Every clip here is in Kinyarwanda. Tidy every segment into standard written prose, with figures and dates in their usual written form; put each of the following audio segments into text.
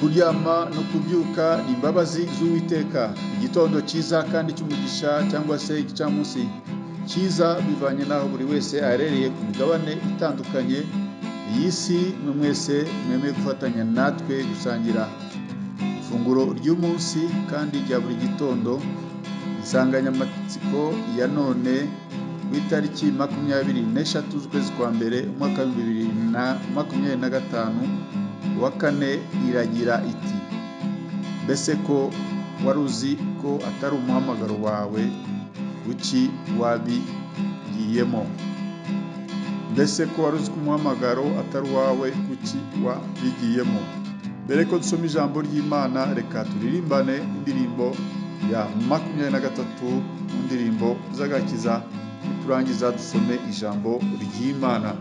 Kuryama no kubyuka ni imbabazi z'Uwiteka. Igitondo cyiza kandi cy'umugisha cyangwa se igicamunsi cyiza bivanye n'aho buri wese aherereye ku migabane itandukanye iyi si. Mwe mwese mwemeye gufatanya natwe gusangira ifunguro ry'umunsi kandi rya buri gitondo. Insanganyamatsiko ya none ku itariki 23 z'ukwezi kwa mbere umwaka 2025 wa kane iragira iti: mbese ko wari uzi ko atari umuhamagaro wawe, kuki wabigiyemo? Mbese ko wari uzi ko umuhamagaro atari uwawe, kuki wabigiyemo? Mbere ko dusoma ijambo ry'Imana, reka turirimbane indirimbo ya 23 mu ndirimbo z'agakiza, niturangiza dusome ijambo ry'Imana.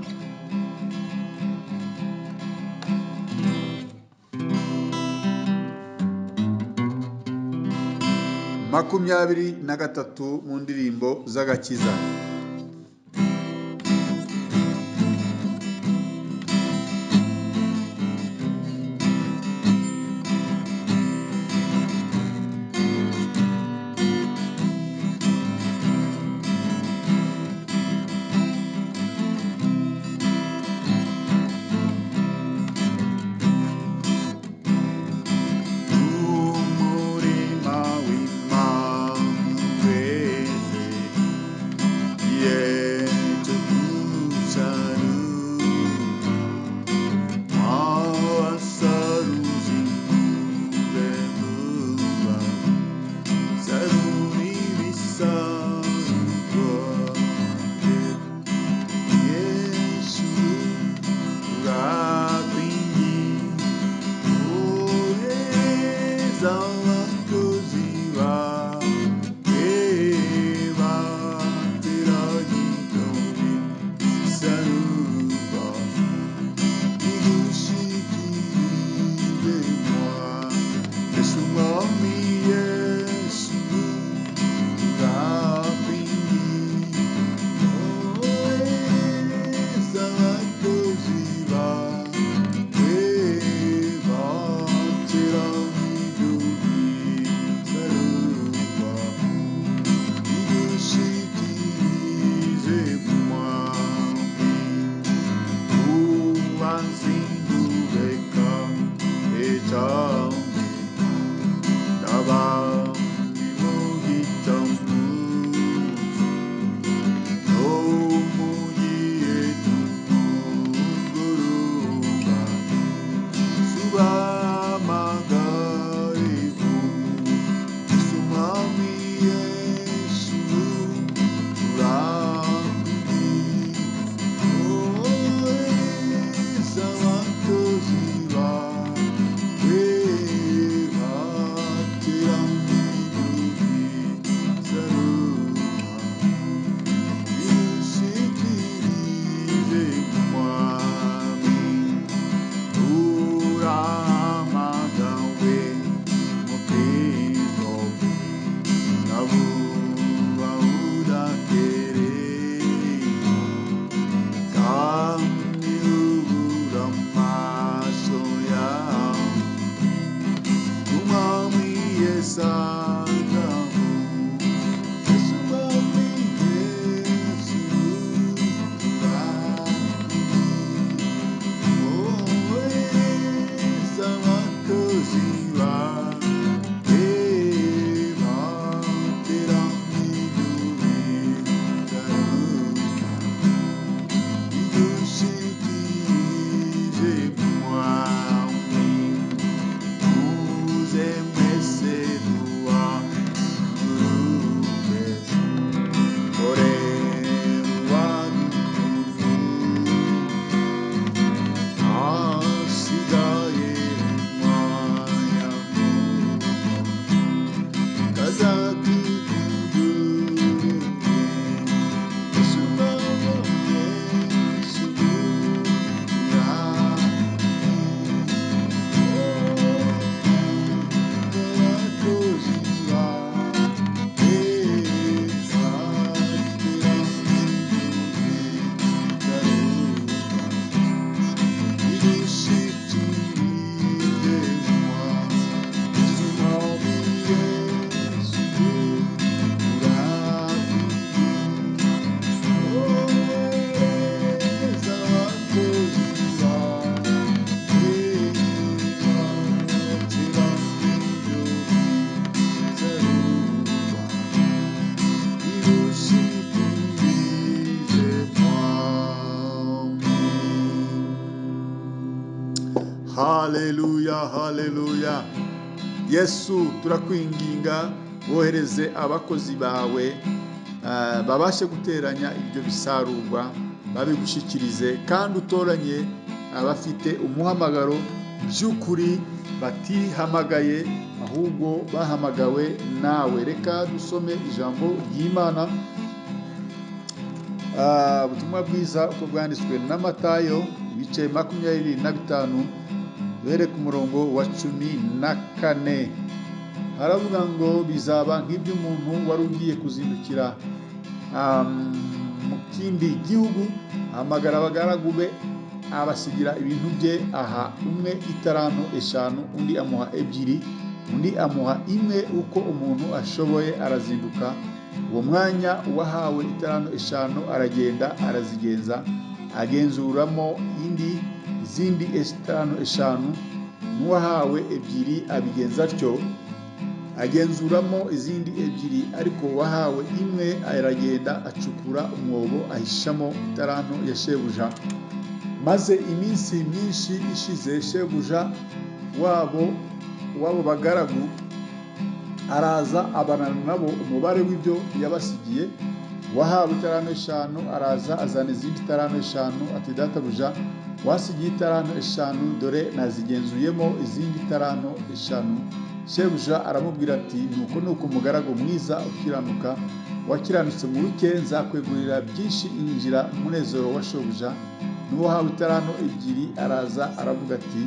23 mu ndirimbo z'agakiza. Umurima w'Imana weze Haleluya, haleluya. Yesu, turakwinginga wohereze abakozi bawe babashe guteranya ibyo bisarurwa, babigushyikirize, kandi utoranye abafite umuhamagaro by'ukuri, batihamagaye ahubwo bahamagawe nawe. Reka dusome ijambo ry'Imana. Ubutumwa bwiza uko bwanditswe na Matayo, ibice 25, duhere ku murongo wa 14. Haravuga ngo: "Bizaba nk'iby'umuntu wari ugiye kuzindukira mu kindi gihugu, ahamagara abagaragu be, abasigira ibintu bye. Aha umwe italanto 5, undi amuha 2, undi amuha 1, uko umuntu ashoboye. Arazinduka. Uwo mwanya uwahawe italanto 5 aragenda, arazigenza, agenzuramo izindi italanto 5. N'uwahawe 2 abigenza atyo, agenzuramo izindi 2. Ariko uwahawe 1 aragenda, acukura umwobo, ahishamo italanto ya shebuja. Maze iminsi myinshi ishize, shebuja wabo w'abo bagaragu araza, abarana nabo umubare w'ibyo yabasigiye. Uwahawe italanto 5 araza, azana izindi talanto 5, ati: 'Databuja, wasigiye italanto 5, dore nazigenzuyemo izindi talanto 5.' Shebuja aramubwira ati: 'Nuko nuko, umugaragu mwiza ukiranuka, wakiranutse mu bike, nzakwegurira byinshi. Injira mu munezero wa shobuja.' N'uwahawe italanto 2 araza, aravuga ati: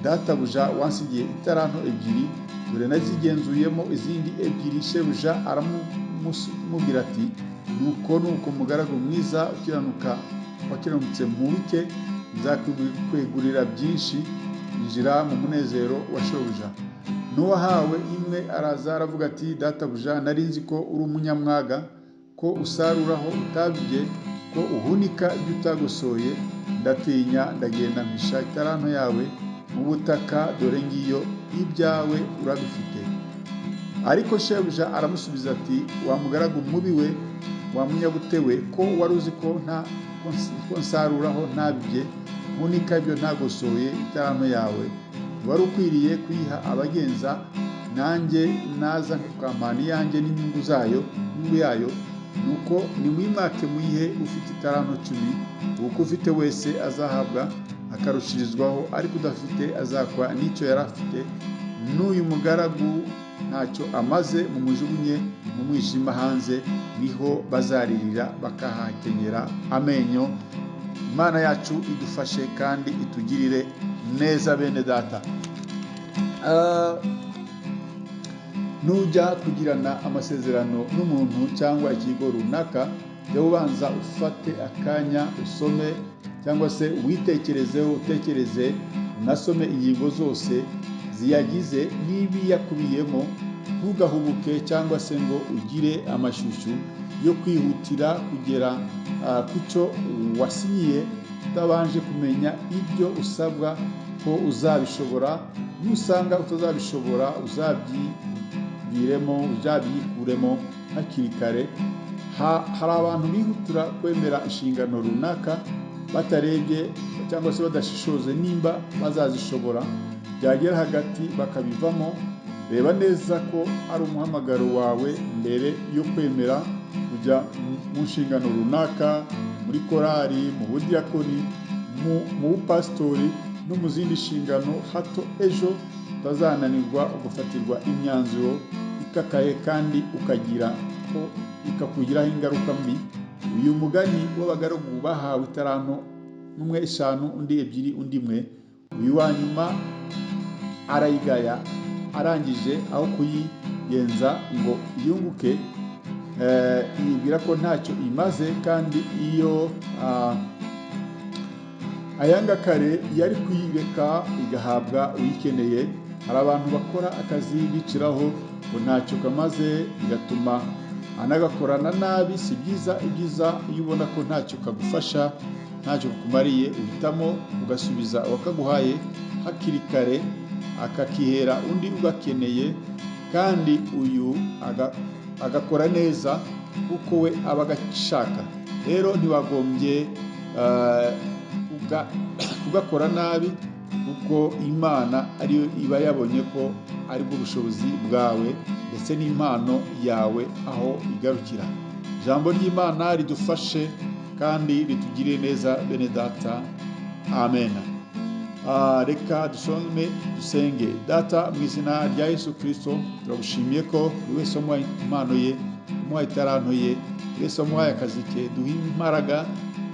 'Databuja, wansigiye italanto 2, dore nazigenzuyemo izindi 2.' Shebuja aramubwira ati: 'Nuko nuko, umugaragu mwiza ukiranuka, wakiranutse mu bike, nzakwegurira byinshi. Injira mu munezero wa shobuja.' N'uwahawe 1 araza, aravuga ati: 'Databuja, nari nzi ko uri umunyamwaga, ko usaruraho utabibye, ko uhunika ibyo utagosoye. Ndatinya, ndagenda mpisha italanto yawe mu butaka. Dore ngiyo ibyawe urabifite.' Ariko shebuja aramusubiza ati: 'Wa mugaragu mubi we, wa munyabute we, ko wari uzi ko nta ko nsaruraho ntabibye, mpunika ibyo ntagosoye, italanto yawe wari ukwiriye kuyiha abagenza, nanjye naza ukampana iyanjye n'inyungu zayo, inyungu yayo. Nuko nimuyimwake, muyihe ufite italanto 10, kuko ufite wese azahabwa akarushirizwaho, ariko udafite azakwa n'icyo yari afite. N'uyu mugaragu ntacyo amaze, mumujugunye mu mwijima hanze, niho bazaririra bakahakenyera amenyo.'" Imana yacu idufashe kandi itugirire neza. Bene data, nujya kugirana amasezerano n'umuntu cyangwa ikigo runaka, jya ubanza ufate akanya usome cyangwa se witekerezeho, utekereze unasome ingingo zose ziyagize n'ibiyakubiyemo. Ntugahubuke cyangwa se ngo ugire amashyushyu yo kwihutira kugera ku cyo wasinyiye utabanje kumenya ibyo usabwa, ko uzabishobora. Nusanga utazabishobora, uzabyiviremo, uzabyikuremo hakiri kare. Hari abantu bihutira kwemera inshingano runaka batarebye cyangwa se badashishoze nimba bazazishobora, byagera hagati bakabivamo. Reba neza ko ari umuhamagaro wawe mbere yo kwemera kujya mu nshingano runaka, muri korali, mu budiyakoni, mu bupasitori no mu zindi nshingano, hato ejo utazananirwa, ugafatirwa imyanzuro ikakaye kandi ukagira ko ikakugiraho ingaruka mbi. Uyu mugani w'abagaragu bahawe italanto, umwe 5, undi 2, undi 1, uyu wa nyuma arayigaya. Arangije, aho kuyigenza ngo yunguke, yibwira ko ntacyo imaze, kandi iyo ayanga kare yari kuyireka igahabwa uyikeneye. Hari abantu bakora akazi biciraho ngo ntacyo kamaze, bigatuma anagakorana nabi. Si byiza. Ibyiza, iyo ubona ko ntacyo kagufasha, ntacyo kakumariye, uhitamo ugasubiza uwakaguhaye hakiri kare, akakihera undi ugakeneye, kandi uyu agakora neza kuko we aba agashaka. Rero ntiwagombye kugakora nabi. Kuko Imana ariyo iba yabonye ko aribwo bushobozi bwawe ndetse n'impano yawe aho igarukira. Ijambo ry'Imana ridufashe kandi ritugirire neza, bene data. Amen. Reka dusome dusenge. Data, mu izina rya Yesu Kirisito, turagushimiye ko buri wese wamuhaye impano ye, wamuhaye itaranto ye, buri wese wamuhaye akazi ke. Duhe imbaraga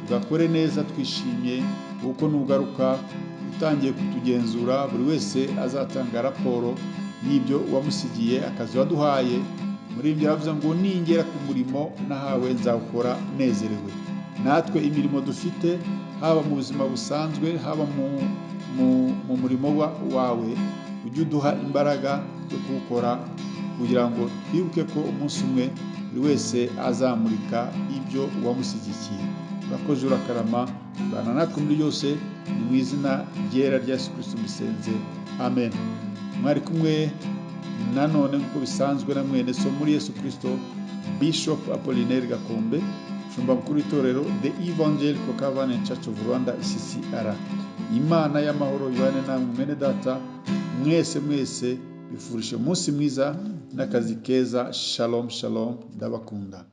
tugakore neza twishimye, kuko nugaruka utangiye kutugenzura, buri wese azatanga raporo y'ibyo wamusigiye, akazi waduhaye. Muri ibyo yaravuze ngo: "Ningera ku murimo nahawe nzawukora nezerewe." Natwe imirimo dufite, haba mu buzima busanzwe, haba mu murimo wawe, ujye uduha imbaraga zo kuwukora, kugira ngo twibuke ko umunsi umwe buri wese azamurika ibyo wamushyigikiye. Urakoze, urakarama, bana natwe muri byose. Ni mu izina ryera rya Yesu Kristo mbisenze, amen. Mwari kumwe nanone nk'uko bisanzwe na mwene so muri Yesu Kristo, Bishop Apollinaire Gakombe, umushumba mukuru w'itorero The Evangelical Covenant Church of Rwanda, ECCR. Imana y'amahoro ibane namwe, mwene data. Mwese mwese bifurije umunsi mwiza n'akazi keza. Shalom, shalom, ndabakunda.